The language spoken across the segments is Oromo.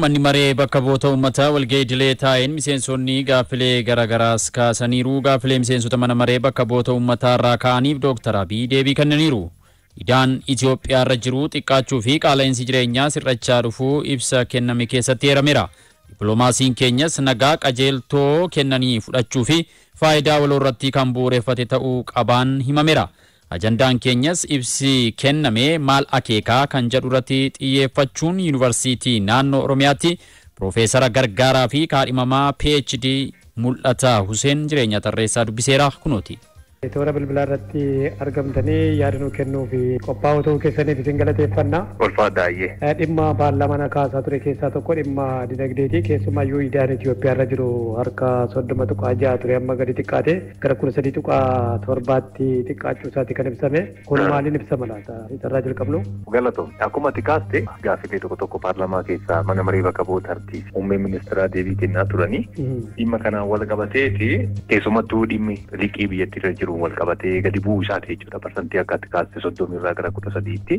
Manni maree bakka bu'oota uummataa walga'ii idilee taa'een miseensonni gaaffilee garaagaraas kaasaniiru. Gaaffilee miseensota mana maree bakka bu'oota uummataa irraa ka'aniif Dooktar Abiy deebii kennaniiru. Idaan Itoophiyaa irra jiru xiqqaachuu fi qaala'insi jireenyaa sirrachaa dhufuu ibsa kenname keessatti eerameera. Dippiloomaasiin keenyas nagaa qajeeltoo kennanii fudhachuu fi faayidaa waloo irratti kan bu'uureffate ta'uu qabaan himameera. Ajandaan keenyas ibsi kenname maal akeekaa kan jedhu irratti xiyyeeffachuun Yuunivarsiitii Naannoo Oromiyaatti Piroofeesara Gargaaraa fi kaadhimamaa PhD Mul'ataa Huseen Jireenya Tarreessaa dubbiseera kunooti. Toora bilbilaa irratti argamtanii yaada nuu kennuu fi qophaa'oo ta'uu keessaniif isin galateeffanna. Ulfaadhaayyee. Dhimma paarlaamaan kaasaa ture keessaa tokko dhimma dinagdeeti. Keessumaayyuu idaan Itoophiyaa irra jiru harka 30.6 ture, amma gadi xiqqaate gara 13.7tti xiqqaachuu isaati kan ibsame. Kun maaliin ibsama laata? Isarraa jalqabnu. Galatoom. Akkuma ati kaaste, gaaffilee tokko tokko paarlaamaa keessaa mana maree bakka bu'ootaatti muummeen ministeeraa deebii kennaa turanii, dhimma kanaan wal qabateeti, keessumattuu dhimmi liqii biyyattii irra jiru wal qabatee gadi bu'uu isaati jechuudha. Parsantii akka ati kaaste 30 irraa gara 13tti.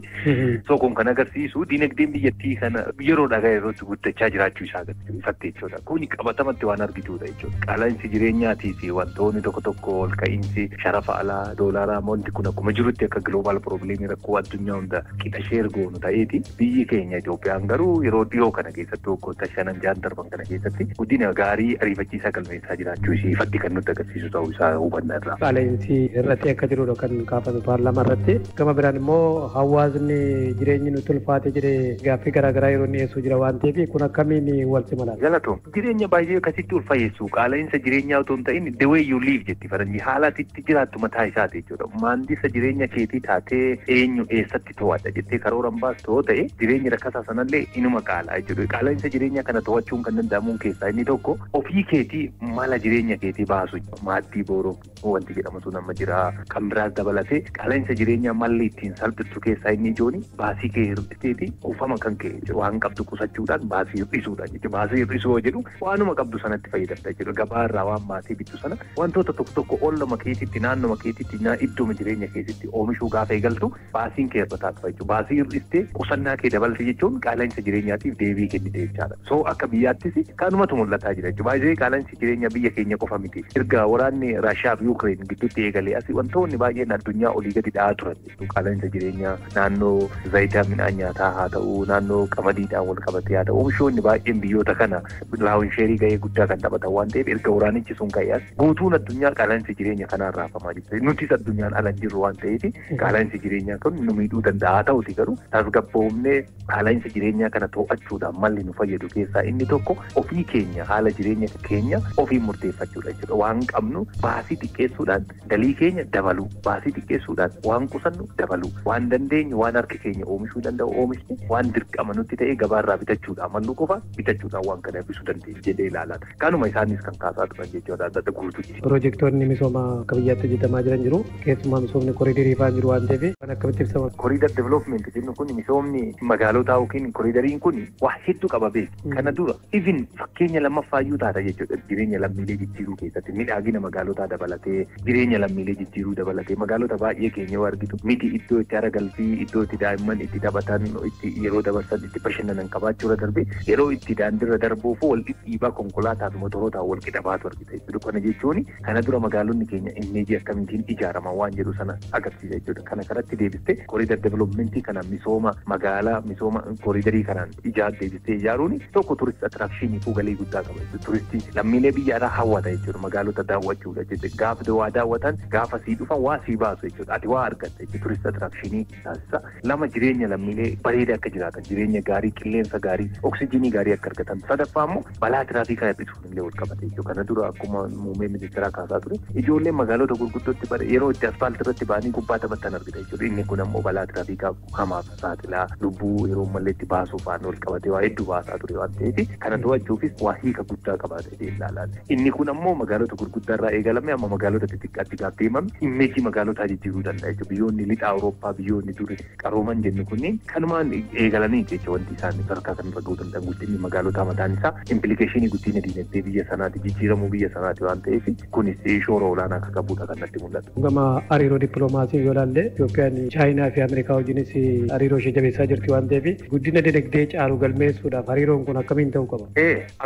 So kun kan agarsiisu dinagdeen biyyattii kana yeroodhaa gara yerootti guddachaa jiraachuu isaa agarsiisa jechuudha. Kuni qabatamatti waan argitudha jechuudha. Qaala'insi jireenyaatii fi wantoonni tokko tokko, ol ka'iinsi sharafa alaa doolaaraa, wanti kun akkuma jirutti akka global problemii rakkoo addunyaa hunda qixa share goonu ta'eeti, biyyi keenya Itoophiyaan garuu yeroo dhiyoo kana keessatti, waggoota shanan jaan darban kana keessatti, guddina gaarii ariifachiisaa galmeessaa jiraachuu ishee ifatti kan nutti agarsiisu ta'uu isaa hubanna irraa. Qaala'insi irratti akka jirudha kan kaafame paarlaamaa irratti. Gama biraan immoo hawaasni jireenyi nutti ulfaate jedhee gaaffii garaagaraa yeroo inni dhiyeessuu jira waan ta'eef, kun akkamiin wal sima laata? Galatoom. Jireenya baay'ee akkasitti ulfayeessu qaala'insa jireenyaa otoo hin ta'in, the way you live jetti faranjii, haala ati itti jiraattu mataa isaati jechuudha. Maandisa jireenya keetii taatee eenyu eessatti to'adha jettee karoora hin baastu yoo ta'e, jireenyi rakkasaa sanallee inuma qaalaa jechuudha. Qaala'insa jireenyaa kana to'achuun kan danda'amuun keessaa inni tokko ofii keetii mala jireenya keetii baasu. Maaddii booroo wanti jedhamu sun amma jira. Kan biraas dabalatee, qaala'insa jireenyaa malli ittiin salphistu keessaa inni ijooni baasii kee hir'isteeti kuufama kan kee waan qabdu qusachuudhaan baasii hir'isuudhaan jechuudha. Baasii hir'isuu yoo jedhu, waanuma qabdu sanatti fayyadamta jechuudha. Gabaa irraa waan baasii bittu sana wantoota tokko tokko olluma keetitti, naannoma keetitti, iddooma jireenya keetitti oomishuu gaafa eegaltu, baasiin kee irra taatufa jechuudha. Baasii hir'istee qusannaa kee dabalte jechuun qaala'insa jireenyaatiif deebii kennite jechaadha. So akka biyyaattis kanumatu mul'ataa jira jechuudha. Baay'ee qaala'insi jireenya biyya keenya qofa miti. Erga waraanni Raashiyaa fi Yuukireen gidduutti eegalee asii wantoonni baay'een addunyaa olii gadi dha'aa turan jechuudha. Qaala'insa jireenyaa naannoo zayitaa midhaan nyaataa haa ta'u, naannoo qamadiidhaan wal qabatee haa ta'u, oomishoonni baay'een biyyoota kana lion shareii gahee guddaa kan taphatan waan ta'eef, erga waraanichi sun ka'ee as guutuun addunyaa qaala'insi jireenya kanaan raafamaa jirti. Nutis addunyaan ala hin jirru waan ta'eef, qaala'insi jireenyaa kun nu miidhuu danda'a. Haa ta'uti garuu tasgabboofnee qaala'insa jireenyaa kana to'achuudhaan malli nu fayyadu keessaa inni tokko ofii keenya haala jireenya keenya ofiin murteeffachuudha jechuudha. Waan qabnu baasii xiqqeessuudhaan galii keenya dabaluu, baasii xiqqeessuudhaan waan qusannu dabaluu, waan dandeenyu, waan harki keenya oomishuu danda'u oomishne, waan dirqama nutti ta'e gabaarraa bitachuudhaan malluu qofa bitachuudhaan waan kana hir'isuu dandeenya jedhee ilaalan. Kanuma isaanis kan kaasaa turan jechuudha adda guutuuti. Piroojeektoonni misoomaa akka biyyaatti hojjetamaa jiran jiru. Keessumaa misoomni koriidarii fa'aa jiru waan ta'eef, kan akkamitti ibsama? Corridor development jennu kun, misoomni magaalotaa yookiin koriidariin kun waa hedduu qaba beeku. Kana dura even fakkeenya lammaffaayyuu taata jechuudha. Jireenya lammiilee jijjiiruu keessatti miidhagina magaalotaa dabalatee, jireenya lammiilee jijjiiruu dabalatee, magaalota baay'ee keenya yoo argitu miti, iddoo itti hara galfii, iddoo itti daa'imman itti taphatan, itti yeroo dabarsan, itti bashannanan qabaachuu irra darbee, yeroo itti daandiirra darbuuf wal dhidhiibaa konkolaataa fi motorootaan wal qixa baatu argita jechuudha. Kana jechuun kana dura magaalonni keenya imageii akkamiitiin ijaaraman waan jedhu sana agarsiisa jechuudha. Kana karatti deebistee corridor developmentii kana, misooma magaalaa, misooma koriidarii kanaan deebistee ijaaruun tokko tourist attractionii fi galii guddaa qaba jechuudha. Turistii lammiilee biyya alaa hawwata jechuudha. Magaalota daawwachuudha jechuudha. Gaafa waa daawwatan, gaafa sii dhufan waa sii baasu jechuudha. Ati waa argatta jechuudha. Tourist attractionii taasisa. Lama, jireenya lammiilee bareeda akka jiraatan, jireenya gaarii, qilleensa gaarii, oksijiinii gaarii akka argatan. Sadaffaa immoo balaa tiraafikaa hir'isuun illee wal qabate jechuudha. Kana dura akkuma muummee ministeeraa kaasaa ture, ijoolleen magaalota gurguddootti bare yeroo itti asfaaltii irratti ba'anii kubbaa taphatan argita jechuudha. Inni kun ammoo balaa tiraafikaa hamaaf saaxilaa, lubbuu yeroo mallee itti baasuuf waan wal qabatee waa hedduu baasaa ture waan ta'eef, kana to'achuufis waa hiika guddaa qabaata jedhee ilaalaan. Inni kun ammoo magaalota gurguddaa irraa eegalame amma magaalota xixiqqaatti gaafa deemame image magaalotaa jijjiiruu danda'a jechuudha. Biyyoonni lixa Awurooppaa, biyyoonni duri qarooman jennu kunniin kanumaan eegalanii jechuudha wanti isaan sadarkaa kanarra gahuu danda'an. Guddinni magaalotaa mataan isaa implication guddina diinagdee biyya sanaati, jijjiiramuu biyya sanaati waan ta'eef kunis shoora olaanaa akka qabudha kan natti mul'atu. Gama hariiroo dippiloomaasii yoo ilaalle, Itoophiyaan Chaayinaa fi Ameerikaa wajjinis hariiroo ishee jabeessaa jirti waan ta'eef, guddina dinagdee caalu galmeessuudhaaf hariiroon kun akkamiin ta'uu qaba?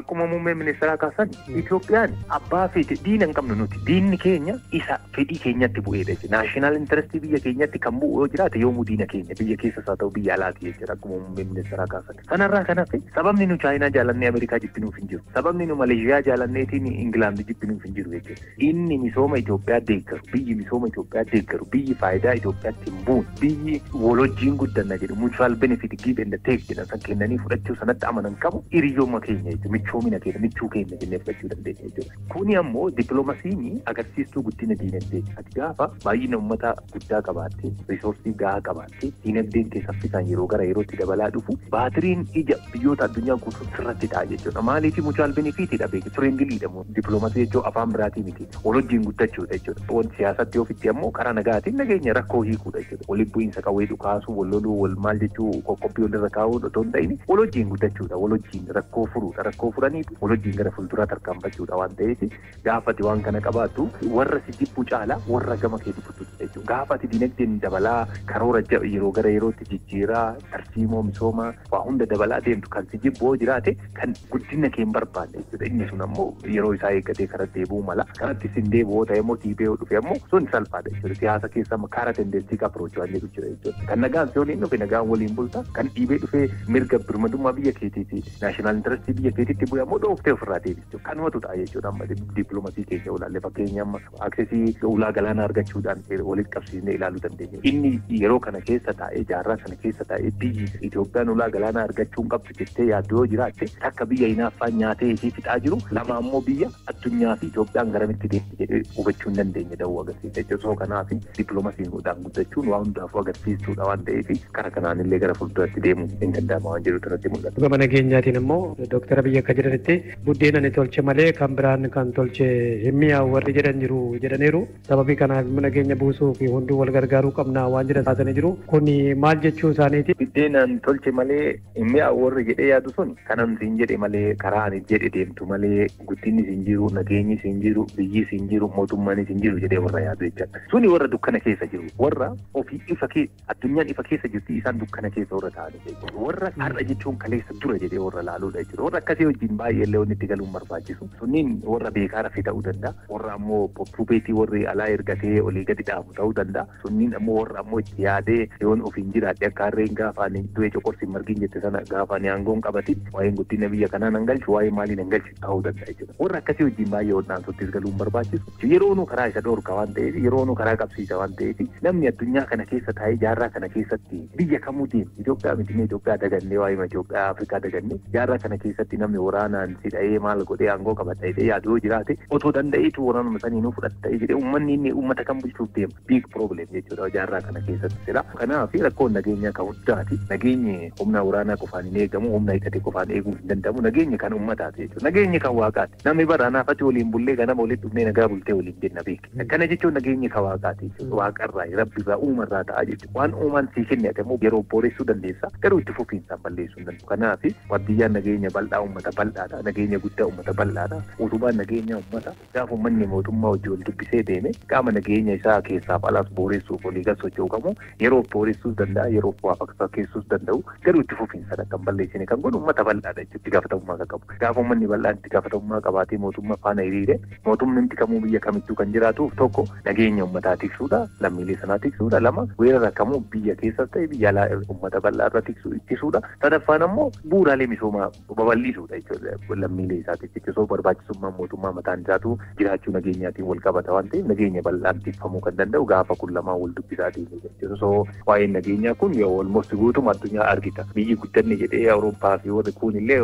Akkuma muummee ministeeraa kaasan, Itoophiyaan abbaa feete diina hin qabnu nuti. Diinni keenya isa fedhii keenyatti bu'eedha jechuudha. National interest biyya keenyatti kan bu'u yoo jiraate yoomuu diina keenya, biyya keessas haa ta'u biyya alaati jechuudha, akkuma muummee ministeeraa kaasan. Kanarraa kan hafe sababni nu Chaayinaa jaalannee Ameerikaa jibbinuuf hin jiru. Sababni nu Maleeshiyaa jaalanneetiin Ingilaand jibbinuuf hin jiru jechuudha. Inni misooma Itoophiyaa deeggaru, biyyi misooma Itoophiyaa deeggaru, biyyi faayidaa Itoophiyaatti hin buune, biyyi walojjiin guddanna jedhu, mutual benefit, give and take jedhan san, kennanii fudhachuu sanatti amanan qabu hiriyooma keenya jechuudha. Michoomina keenya, michuu keenya jennee fudhachuu dandeenya jechuudha. Kuni ammoo dippiloomaasiin agarsiistuu guddina diinagdee. Ati gaafa baay'ina uummata guddaa qabaatte, resource gahaa qabaatte, diinagdeen kee saffisaan yeroo gara yerootti dabalaa dhufu, baatiriin ija biyyoota addunyaa guutuu sirratti ta'a jechuudha. Maaliif? Mutual benefitiidha beeku, friendlyidha. Dippiloomaasii jechuun afaan biraatii miti. Walojjiin guddachuudha jechuudha. Wanti siyaasatti ofitti ammoo karaa nagaatiin nageenya rakkoo hiikuudha jechuudha. Waliin bu'iinsa qawwee dhukaasuu, wal loluu, wal maal jechuu, qoqqobbii walirra kaa'uu otoo hin ta'in walojjiin guddachuudha. Walojjiin rakkoo furuudha. Rakkoo furanii walojjiin gara fuulduraa tarkaanfachuudha waan ta'eef, gaafati waan kana qabaattu warra si jibbu caalaa warra gama kee dhufutu jechuudha. Gaafati dinagdeen dabalaa, karoora yeroo gara yerootti jijjiiraa, tarsiimoo misoomaa waa hunda dabalaa deemtu, kan si jibbu yoo jiraate kan guddina kee hin barbaanne jechuudha. Inni sun ammoo yeroo isaa eeggatee karaa deebi'uu mala. Karatti sin deebi'u yoo ta'e immoo, dhiibee yoo dhufe ammoo sun salphaadha jechuudha. Siyaasa keessa karaa tendency approach waan jedhu jira jechuudha. Kan nagaan si waliin dhufe nagaan waliin bulta. Kan dhiibee dhufee mirga birmadummaa biyya keetiiti, national interest biyya keetiitti bu'e ammoo dhooftee ofirraa deebistu. Kanumatu ta'a jechuudha. Amma dippiloomasii keenya ulaalle, fakkeenya amma access ulaa galaanaa argachuudhaan walitti qabsiisnee ilaaluu dandeenya. Inni yeroo kana keessa taa'ee, jaarraa kana keessa taa'ee, biyyi Itoophiyaan ulaa galaanaa argachuu hin qabdu jettee yaaddu yoo jiraatte, takka biyya hinaaffaa nyaatee isii fixaa jiru, lama ammoo biyya addunyaa fi Itoophiyaan garamitti deemti jedhee hubachuu hin dandeenye ta'uu agarsiisa jechuudha. So kanaaf dippiloomaasiin guddachuun waa hundaafuu agarsiistuudha waan ta'eef, karaa kanaan illee gara fuulduratti deemuu hin danda'ama waan jedhu irratti mul'ata. Gama nageenyaatiin immoo Dooktar Abiyyi akka jedhanitti, buddeen ani tolche malee kan biraan kan tolche hin mi'aawu warri jedhan jiru jedhaniiru. Sababii kanaaf nageenya buusuu fi hunduu wal gargaaruu qabna waan jedhan kaasanii jiru. Kun maal jechuu isaaniiti? Biddeenaan tolche malee hin mi'aawu warri jedhee yaadu sun, kanan siin jedhe malee, karaa ani jedhe deemtu malee, guddinni siin jiru, nageenyi siin jiru, biyyi siin jiru, mootummaanis hin jiru jedhee warra yaadu jechaadha. Suni warra dukkana keessa jiru, warra ofii ifa kee addunyaan ifa keessa jirti, isaan dukkana keessa warra ta'anii jechuudha. Warra har'a jechuun kaleessa dura jedhee warra laaluudha jechuudha. Warra akkasii wajjin baay'ee illee wanni itti galuun barbaachisu. Sunniin warra beekaa rafe ta'uu danda'a. Warra ammoo puupeetii warri alaa ergatee olii gadi dhaabu ta'uu danda'a. Sunniin ammoo warra ammoo itti yaadee, yoon ofiin jiraadhe, akka harreen gaafa ani du'e coqorsi margiin jette sana, gaafa ani aangoon qabatin waa'een guddina biyya kanaa nan galchu, waa'ee maalii nan galchu ta'uu danda'a jechuudha. Warra akkasii wajjin baay'ee wal'aansottis galuun barbaachisu. Yeroo nu karaa isa dhoorka waan ta'eef, yeroo nu karaa qabsiisa waan ta'eef, namni addunyaa kana keessa taa'ee jaarraa kana keessatti biyya kamuu deemu, Itoophiyaa miti, Itoophiyaa dagannee, waa'ee Itoophiyaa Afrikaa dagannee, jaarraa kana keessatti namni waraanaan si dha'ee maal godhee aangoo qabata jedhee yaadu yoo jiraate, otoo danda'eetu waraanuma saniinuu fudhata jedhee, uummanni inni uummata kan bulchuuf deema. Big problem jechuudha jaarraa kana keessatti sila. Kanaaf rakkoon nageenyaa kan hundaati. Nageenyi humna waraanaa qofaan hin eegamu, humna hidhate qofaan eeguu hin danda'amu. Nageenyi kan uummataati jechuudha. Nageenyi kan waaqaati. Namni bara anaafati waliin bullee ganama walitti dhufnee nagaa bultee waliin jenna beeki. Akkana jechuun nageenyi kan waaqaati jechuudha. Waaqarraa, rabbirraa, uumarraa ta'a jechuudha. Waan uumaan sii kenne ati immoo yeroo booressuu dandeessa. Garuu itti fufiinsaan balleessuu hin danda'u. Kanaaf waardiyyaan nageenya bal'aa uummata bal'aadha. Nageenya guddaa uummata bal'aadha. Utubaan nageenya uummata. Gaafa uummanni mootummaa hojii wal dubbisee deeme, qaama nageenya isaa keessaaf alaas booressuuf olii gad socho'u qabu yeroo booressuus danda'a, yeroo waa fakkeessuus danda'u, garuu itti fufiinsaan akka hin balleessine kan godhu uummata bal'aadha jechuudha, itti gaafatamummaa kan qabu. Gaafa uummanni bal'aan itti gaafatamummaa qabaatee mootummaa faana hiriire, mootummaan kamuu biyya kamittuu kan jiraatuuf, tokko nageenya uummataa tiksuudha, lammiilee sanaa tiksuudha, lama weerara kamuu biyya keessas ta'e biyya alaa uummata bal'aa irra tiksuu ittisuudha, sadaffaan ammoo bu'uuraalee misoomaa babal'isuudha jechuudha lammiilee isaatiif jechuudha. Barbaachisummaan mootummaa mataan isaatu jiraachuu nageenyaatiin wal qabata waan ta'eef, nageenya bal'aan tikfamuu kan danda'u gaafa kun lamaan wal dubbisaa deeme jechuudha. So waa'een nageenyaa kun yoo almost guutuma Addunyaa argita. Biyyi guddanne jedhee Awurooppaa fi warri kuun illee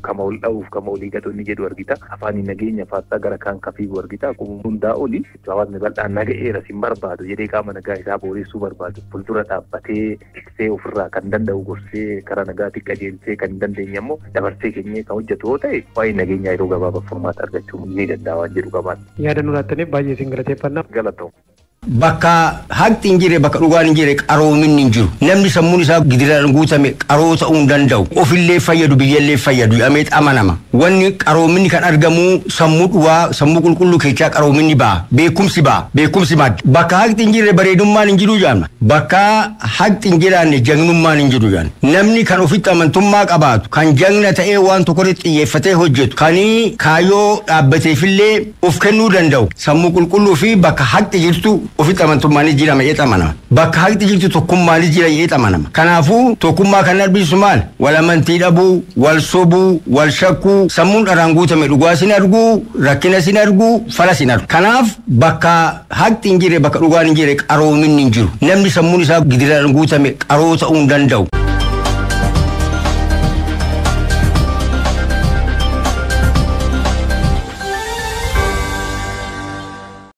kama ol dha'uuf kama olii gad inni jedhu argita. Afaanii nageenya faarsaa gara kaan kafiigu argita. Akkuma hundaa oli hawaasni bal'aan naga'eera sin barbaadu jedhee qaama nagaa isaa booressuu barbaadu fuuldura dhaabbatee tiksee ofirraa kan danda'u gorsee karaa nagaatti qajeelchee, kan hin dandeenye immoo dabarsee keenyee kan hojjetu yoo ta'e, waa'ee nageenyaa yeroo gabaabaa furmaata argachuu ni danda'a waan jedhu qabaata. Yaada nu laattaniif baay'ee isin galateeffanna. Galatoomaa. Bakka haqni hin jirre, bakka dhugaan hin jirre, qaroominni hin jiru. Namni sammuun isaa gidiraan guutame qaroo ta'uu hin danda'u. Ofillee fayyadu, biyyallee fayyadu jedhamee amanama. Wanni qaroominni kan argamu sammuu dhugaa, sammuu qulqulluu keessaa qaroominni ba'a. Beekumsi ba'a. Beekumsi madda. Bakka haqni hin jirre bareedummaan hin jiru jedhama. Bakka haqni hin jiraanne jagnummaan hin jiru jedhama. Namni kan ofitti amantummaa qabaatu, kan jagna ta'ee waan tokkorratti xiyyeeffatee hojjetu, kan kaayyoo dhaabbateefillee of kennuu danda'u, sammuu qulqulluu fi bakka haqni jirtu ofitti amantummaanis jira jedhee amanama. Bakka haqni jirtu tokkummaanis jira jedhee amanama. Kanaafuu tokkummaa kan arbisu maal? Wal amantii dhabuu, wal sobuu, wal shakkuu, sammuun dharaan guutame dhugaa sin arguu, rakkina sin arguu, fala sin argu. Kanaaf bakka haqni hin jirre, bakka dhugaan hin jirre, qaroominni hin jiru. Namni sammuun isaa gidiraan guutame qaroo ta'uu hin danda'u.